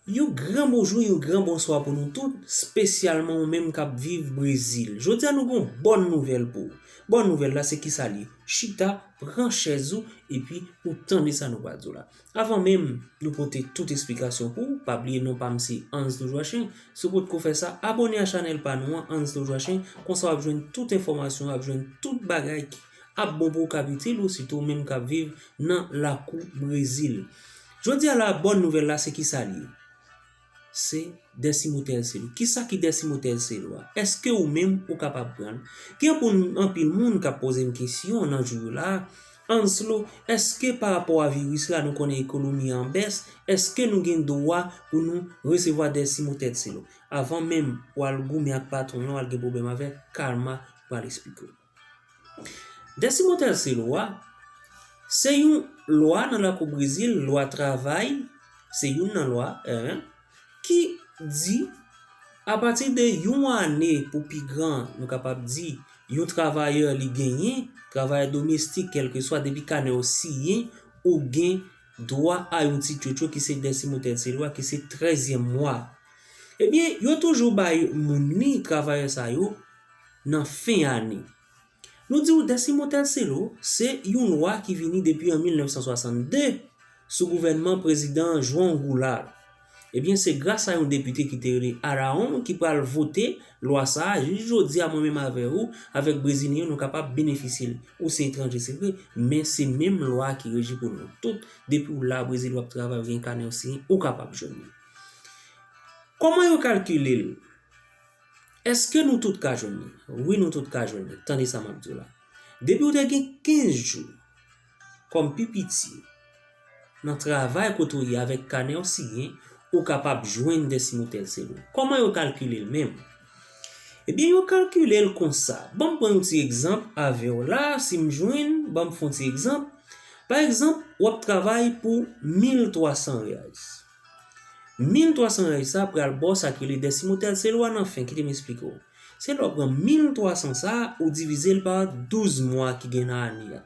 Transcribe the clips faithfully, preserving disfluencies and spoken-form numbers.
Yon gran bonjou, yon gran bonswa pou nou tout, espesyalman ou menm k ap viv Brezil. Jodi a nou gen yon bòn nouvèl pou ou. Bòn nouvèl la se kisa l ye? Chita, pran chèz ou, epi ou tande sa nou pral di w la. Avan menm nou pote tout esplikasyon pou ou, pa bliye non pa m se Anslo Joachim. Si w potko fè sa, abòne a chanèl pa nou an, Anslo Joachim. Konsa w ap jwenn tout enfòmasyon, w ap jwenn tout bagay ki ap bon pou ou, k ap itil ou, sitou ou menm k ap viv nan lakou Brezil. Jodi a la, bòn nouvèl la se kisa l ye? Se Dèsimotel Selo. Kisa ki Dèsimotel Selo a? Èske ou menm ou kapab pran l? Gen pou anpil moun k ap poze m kesyon nan jou yo la, Anslo, èske pa rapò a viris la nou konnen ekonomi an bès, èske nou gen dwa pou nou resevwa Dèsimotel Selo? Avan menm w al goumen ak patwon an, w al gen pwoblèm avè l, Karma pral esplike w. Dèsimotel Selo a, se yon lwa nan lakou Brezil, lwa travay, se youn nan lwa, en, ki di, apati de yon ane pou pi gran, nou kapab di, yon travayè li genyen, travayè domestik, kèlkeswa depi kanè w siyen, ou gen dwa a yon ti tchotcho ki se Dèsimotel Selo a, ki se trèzyèm mwa. Ebyen, yo toujou bay moun ni travayè sa yo nan fen ane. Nou di w Dèsimotel Selo se yon lwa ki vini depi an mil nèf san swasann de sou gouvènman prezidan João Goulart. Ebyen, se gras a yon depite ki te rele Araújo ki pral vote lwa sa a. Jis jodi a, mwen menm avè ou, avèk Brezilyen yo, nou kapab benefisye l. Ou se etranje, se vre, men se menm lwa a ki reji pou nou tout. Depi w la Brezil, w ap travay, ou gen kanè w siyen, ou kapab jwenn li. Kòman yo kalkile l? Èske nou tout ka jwenn li? Wi, nou tout ka jwenn li. Tande sa m ap di w la. Depi w te gen kenz jou kòm pi piti nan travay kote w ye avèk kanè w siyen, ou kapab jwenn Dèsimotel Selo. Kòman yo kalkile l menm? Ebyen, yo kalkile l konsa. Ban m pran yon ti egzanp avè w la, si m jwenn, ban m fè yon ti egzanp. Pa egzanp, w ap travay pou mil twa san reais. Mil twa san reais sa pral ba w sa ki rele Dèsimotel Selo a nan fen, kite m esplike w. Se lè w pran mil twa san sa, ou divize l pa douz mwa ki gen nan ane a.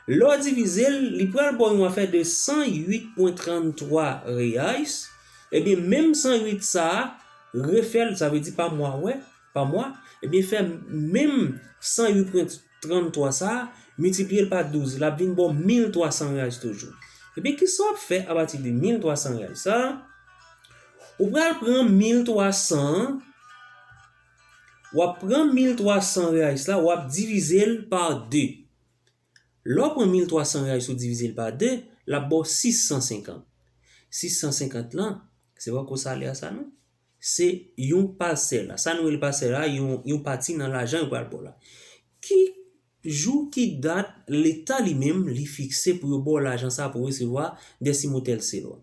Lè w divize l, li pral ba w yon afè de san uit pwen tranntwa reais. Ebyen, menm san uit sa a, refè l, sa vle di pa mwa, wè, pa mwa, ebyen, fè menm san uit pwen tranntwa sa a, miltipliye l pa douz, l ap vin ba w mil twa san reais toujou. Ebyen, kisa w ap fè apati de mil twa san reais sa a? Ou pral pran mil twa san an, w ap pran mil twa san reais la, w ap divize l pa de. Lè w pran mil twa san reais ou divize l pa de, l ap ba w sis san senkant. Sis san senkant lan, se poko salè a sa non. Se yon pasèl la. Sa nou rele pasèl la, yon, yon pati nan lajan yo pral ba w la. Ki jou, ki dat Leta li menm li fikse pou yo ba w lajan sa pou resevwa Dèsimotel Selo a?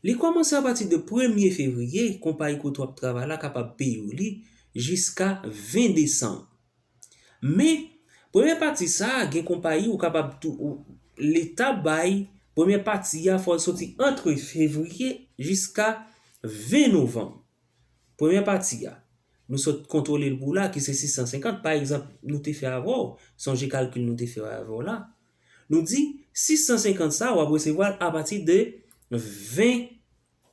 Li kòmanse apati de premye fevriye, konpayi kote w ap travay la kapab peye w li jiska ven desanm. Men, premye pati sa a, gen konpayi ou kapab tou, ou, Leta bay premye pati a, fò l soti antre fevriye jiska ven novanm. Premye pati a, nou sot kontwole l pou la, ki se sis san senkant, pa egzanp, nou te fè avè w, sonje kalkil nou te fè avè w la. Nou di, sis san senkant sa, w ap resevwa l apati de ven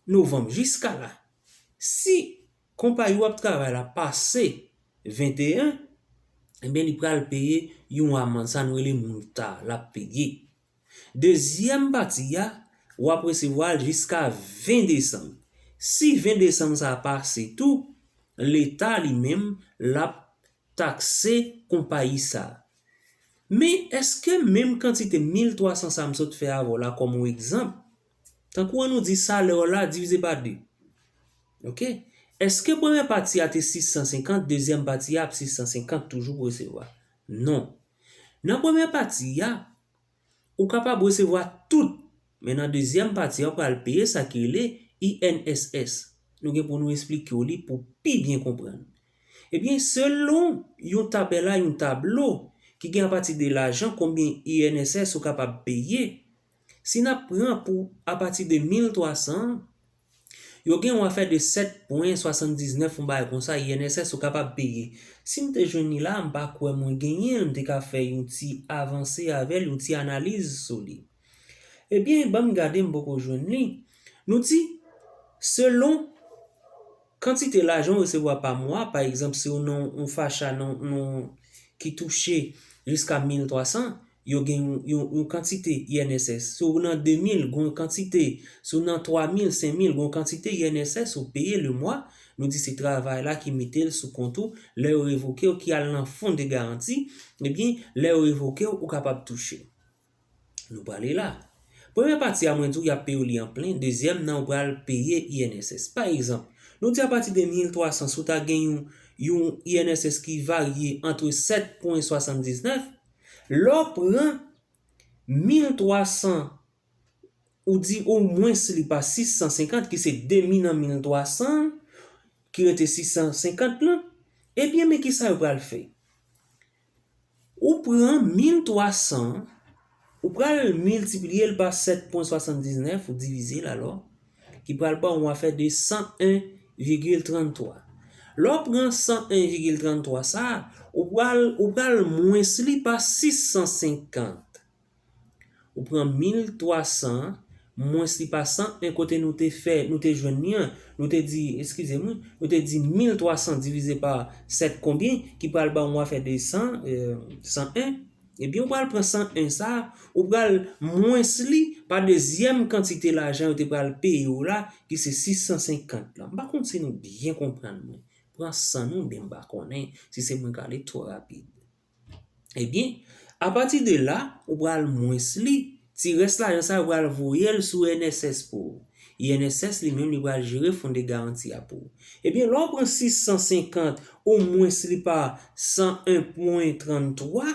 novanm jiska la. Si konpayi w ap travay la pase venteyen, ebyen, li pral peye yon amann, sa nou rele multa, l ap peye. Dezyèm pati a, w ap resevwa l jiska ven desanm. Si ven desanm sa a pase tou, Leta li menm, l ap takse konpayi sa a. Men, èske menm kantite mil twa san sa m sot fè avè w la kòm yon egzanp, tankou an nou di salè w la divize pa de. Oke? Èske premye pati a te sis san senkant, dezyèm pati a ap sis san senkant toujou pou resevwa? Non. Nan premye pati a, ou kapab resevwa tout, men nan dezyèm pati a, ou pral peye sa ki rele I N S S. Nou gen pou nou esplike w li pou pi byen konprann. Ebyen, selon yon tabèla, yon tablo ki gen apati de lajan, konbyen I N S S ou kapab peye, si n ap pran pou apati de mil twa san, yo gen yon afè de sèt pwen swasanndiznèf, yon bagay konsa, I N S S ou kapab peye. Si m te jwenn li la, m pa kwè mwen genyen l, m te ka fè yon ti avanse avè l, yon ti analiz sou li. Ebyen, ban m gade, m poko jwenn li. Nou di, Selon kantite lajan w resevwa pa mwa, pa egzanp, si w nan yon facha nan, nan, ki touche jiska mil twa san, yo gen yon, yon, yon kantite I N S S. Si w nan de mil, gen yon kantite. Si w nan twa mil, senk mil, gen yon kantite I N S S ou peye le mwa. Nou di se travay la ki mete l sou kont ou. Lè yo revoke w, ki al nan fon de garanti, ebyen, lè yo revoke w, ou kapab touche. Nou prale la. Premye pati a, mwen di w y ap peye w li an plen. Dezyèm nan, ou pral peye I N S S. Pa egzanp, nou di apati de mil twa san, si w ta gen yon, yon I N S S ki varye ant sèt pwen swasanndiznèf, lè w pran mil twa san, ou di omwens li pa sis san senkant, ki se demi nan mil twa san, ki rete sis san senkant lan, ebyen, men ki sa yo pral fè? Ou pran mil twa san, ou pral miltipliye l pa sèt pwen swasanndiznèf, ou divize l alò, ki pral ba w yon afè de san en vigil tranntwa. Lè w pran san en vigil tranntwa sa a, ou pral, ou pral mwens li pa sis san senkant. Ou pran mil twa san, mwens li pa san en kote nou te fè, nou te jwenn li an, nou te di, eskize m wi, nou te di mil twa san divize pa sèt konbyen, ki pral ba w yon afè de san, eh, san en. Ebyen, ou pral pran san en sa a, ou pral mwens li pa dezyèm kantite lajan yo te pral peye w la, ki se sis san senkant lan. M pa konn si nou byen konprann mwen. Pran san nou, oubyen m pa konnen si se mwen k ale twò rapid. Ebyen, apati de la, ou pral mwens li, ti rès lajan sa yo pral voye l sou I N S S pou ou. I N S S li menm li pral jere fon de garanti a pou ou. Ebyen, lè w pran sis san senkant, omwens li pa san en pwen tranntwa,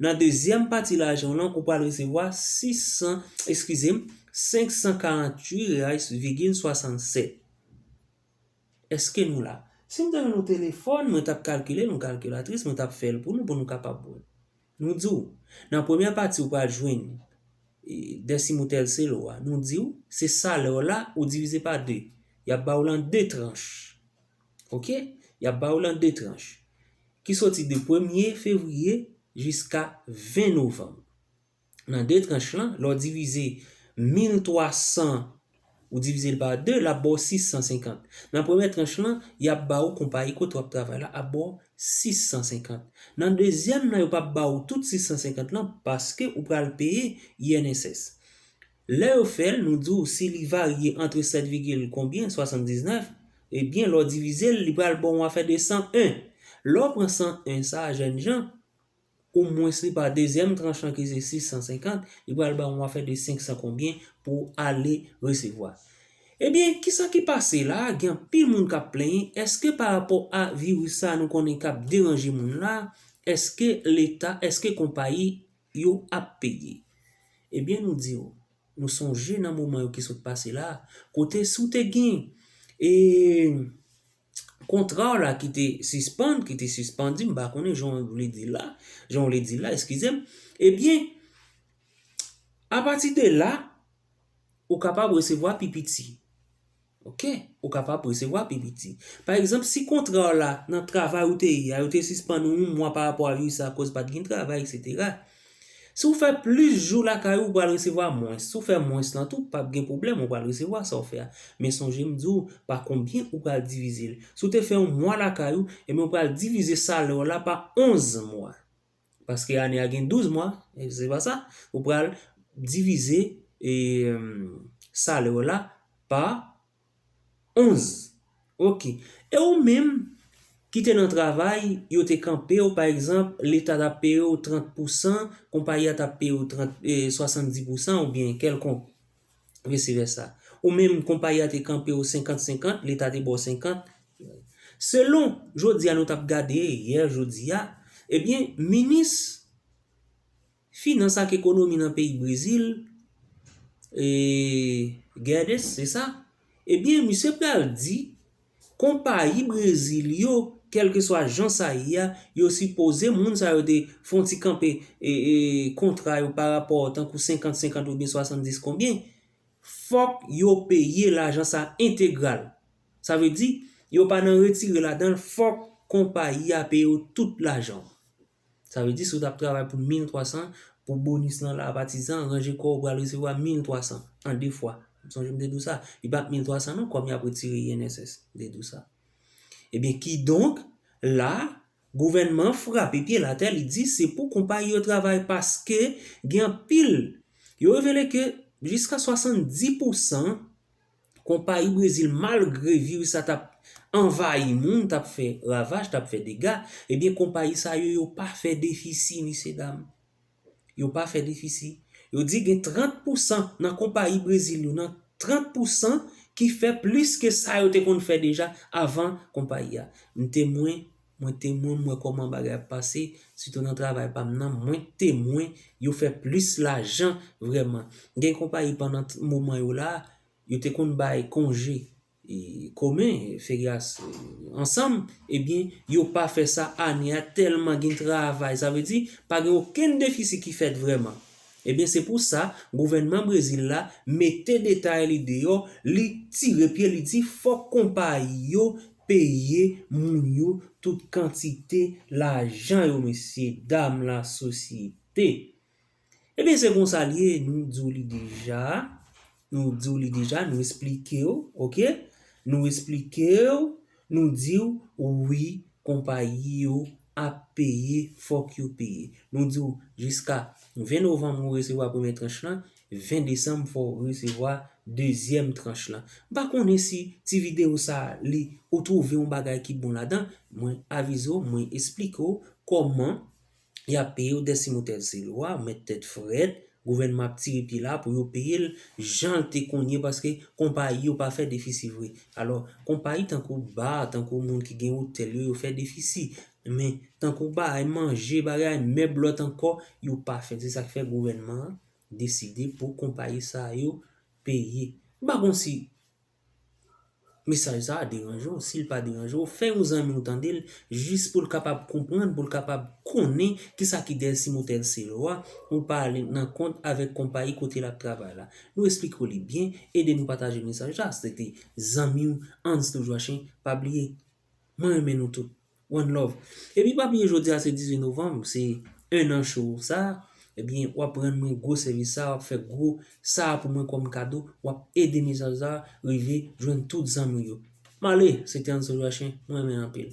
nan dezyèm pati lajan w lan, ou pral resevwa sis san, eskize m, senk san karanntuit reais vigil swasannsèt. Èske nou la? Si m te jwenn yon telefòn, mwen t ap kalkile l, yon kalkilatris, mwen t ap fè l pou nou, pou nou kapab wè. Nou di w, nan premyè pati ou pral jwenn, e, dèsimotèl selo a, nou di w, se salè w la, ou divize pa de. Y ap ba w l an de tranch. Oke? Y ap ba w l an de tranch. Ki soti de premye fevriye jiska ven novanm. Nan de tranch lan, lè w divize mil twa san, ou divize l pa de, l ap ba w sis san senkant. Nan premyè tranch lan, y ap ba w, konpayi kote w ap travay la ap ba w sis san senkant. Nan dezyèm nan, yo p ap ba w tout sis san senkant lan, paske ou pral peye I N S S. Lè yo fè l, nou di w si li varye ant sèt vigil konbyen, swasanndiznèf, ebyen, lè w divize l, li pral ba w yon afè de san en. Lè w pran san en sa a, jènjan, omwens li pa dezyèm tranch lan ki se sis san senkant, li pral ba w yon afè de senk san konbyen pou w ale resevwa. Ebyen, kisa ki pase la? Gen anpil moun k ap plenyen. Èske pa rapò a viris sa a nou konnen k ap deranje moun la, èske Leta, èske konpayi yo ap peye? Ebyen, nou di w, nou sonje nan moman yo ki sot pase la, kote si w te gen, e, kontra w la ki te sispann, ki te sispandi, m pa konnen jan w vle di la, jan w vle di la, eskize m. Ebyen, apati de la, ou kapab resevwa pi piti. Oke? Ou kapab resevwa pi piti. Pa egzanp, si kontra w la nan travay ou te ye a, yo te sispann ou yon mwa pa rapò a viris la akoz pa t gen travay, etsetera. Si w fè plis jou lakay ou, ou pral resevwa mwens. Si w fè mwens lan tou, p ap gen pwoblèm, ou pral resevwa sa w fè a. Men sonje m di w pa konbyen ou pral divize l. Si w te fè yon mwa lakay ou, ebyen ou pral divize salè w la pa onz mwa. Paske ane a gen douz mwa, e se pa sa? Ou pral divize, e, salè w la pa onz. Oke. E ou menm ki te nan travay, yo te kanpe w, pa egzanp, Leta t ap peye w trant pousan, konpayi a t ap peye w trant, e, swasanndis pousan oubyen kèlkonk, vise vèsa. Ou menm, konpayi a te kanpe w senkant senkant, Leta te ba w senkant. Selon jodi a nou t ap gade, yè jodi a, ebyen, minis finans ak ekonomi nan peyi Brezil, e, Guedes, se sa? Ebyen, misye pral di, konpayi Brezil yo, kèlkeswa jan sa ye a, yo sipoze moun sa yo te fè yon ti kanpe, e, e, kontra yo pa rapò tankou senkant senkant oubyen swasanndis konbyen, fòk yo peye lajan sa entegral. Sa vle di, yo pa nan retire ladan l, fòk konpayi a peye w tout lajan w. Sa vle di, si w t ap travay pou mil twa san, pou bonis lan la, patizan, ranje kò w, ou pral resevwa mil twa san an de fwa. Sonje m te di w sa, li pa t mil twa san non, kòm y ap retire I N S S, m te di w sa. Ebyen, kidonk, la, gouvènman an frape pye l atè, li di se pou konpayi yo travay paske gen anpil. Yo revele ke jiska swasanndis pousan konpayi Brezil, malgre viris la t ap anvayi moun, t ap fè ravaj, t ap fè dega, ebyen, konpayi sa yo, yo pa fè defisi, mesye dam. Yo pa fè defisi. Yo di gen trant pousan nan konpayi Brezil yo, nan trant pousan ki fè plis ke sa yo te konn fè deja avan konpayi a. M temwen, mwen temwen, m wè kòman bagay ap pase, sitou nan travay pa m nan, mwen temwen yo fè plis lajan vrèman. Gen konpayi pandan t-, moman yo la, yo te konn bay konje, e, komen, feryas, e, ansanm, ebyen, yo pa fè sa ane a tèlman gen travay. Sa vle di, pa gen okenn defisi ki fèt vrèman. Ebyen, se pou sa, gouvènman Brezil la mete detay li deyò, li tire pye, li di fòk konpayi yo peye moun yo tout kantite lajan yo, mesye, dam, lasosyete. Ebyen, se konsa l ye, nou di w li deja, nou di w li deja, nou esplike w, oke? Nou esplike w, nou di w, wi, konpayi yo ap peye, fòk yo peye. Nou di w, jiska ven novanm, ou resevwa premye tranch lan, ven desanm, fò w resevwa dezyèm tranch lan. M pa konnen si ti videyo sa a, li, ou twouve yon bagay ki bon ladan, mwen avize w, mwen esplike w kòman y ap peye w dèsimotèl se lwa, mèt tèt frèt, gouvènman ap tire pye la pou yo peye l jan l te konn ye, paske konpayi yo pa fè defisi vre. Alò, konpayi tankou bar, tankou moun ki gen otèl yo, yo fè defisi. Men, tankou bagay manje, bagay mèb lòt ankò, yo pa fè. Se sa k fè gouvènman an deside pou konpayi sa yo peye. M pa konn si mesaj sa a deranje w. Si l pa deranje w, fè yon zanmi w tande l, jis pou l kapab konprann, pou l kapab konnen kisa ki dèyè simotèl se lwa, ou pa ale nan kont avèk konpayi kote l ap travay la. Nou esplike w li byen, ede nou pataje mesaj la. Se te zanmi w, Hans Toujou Achen, pa bliye, mwen renmen nou tout. One love. Epi pa bliye jodi a se dizuit novanm, se en an show sa. Ebyen, w ap rann mwen gwo sèvis sa, w ap fè gwo sa pou mwen kòm kado, w ap ede mesaj sa rive jwenn tout zanmi w yo. M ale, se te Anso Joachin, mwen renmen anpil.